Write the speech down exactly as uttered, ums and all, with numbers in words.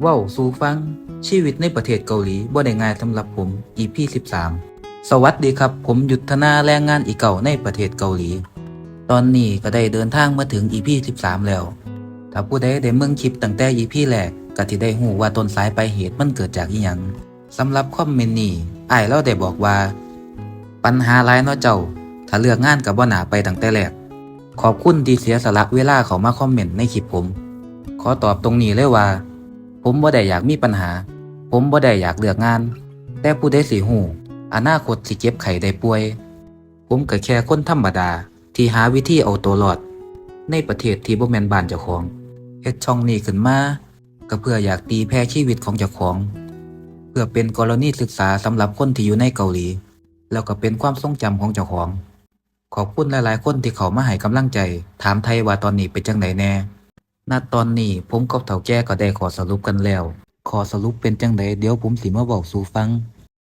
เว้าสู่ฟัง ชีวิตในประเทศเกาหลีบ่ได้ง่ายสำหรับผม อีพี สิบสาม สวัสดีครับ ผมยุทธนา แรงงานอีเก้าในประเทศเกาหลี ตอนนี้ก็ได้เดินทางมาถึง อีพี สิบสาม แล้ว ถ้าผู้ใดได้เบิ่งคลิปตั้งแต่ อีพี แรก ก็สิได้ฮู้ว่าต้นสายปลายเหตุมันเกิดจากอิหยัง สำหรับคอมเมนต์นี้ อ้ายลาวได้บอกว่า ปัญหาหลายเนาะเจ้า ถ้าเลือกงานก็บ่น่าไปตั้งแต่แรก ขอบคุณที่เสียสละเวลาเข้ามาคอมเมนต์ในคลิปผม ขอตอบตรงนี้เลยว่า ผมบ่ได้อยากมีปัญหา ผมบ่ได้อยากเลือกงาน แต่ผู้ใดสิฮู้ อนาคตสิเจ็บไข้ได้ป่วย ผมก็แค่คนธรรมดา ที่หาวิธีเอาตัวรอด ในประเทศที่บ่แม่นบ้านเจ้าของ เฮ็ดช่องนี้ขึ้นมา ก็เพื่ออยากตีแผ่ชีวิตของเจ้าของ เพื่อเป็นกรณีศึกษาสำหรับคนที่อยู่ในเกาหลี แล้วก็เป็นความทรงจำของเจ้าของ ขอบคุณหลายๆคนที่เข้ามาให้กำลังใจ ถามไถ่ว่าตอนนี้เป็นจั่งใดแน่ ณ ตอนนี้ผมกับเฒ่าแก่ก็ได้ข้อสรุปกันแล้ว ข้อสรุปเป็นจั่งใด เดี๋ยวผมสิมาเว้าสู่ฟัง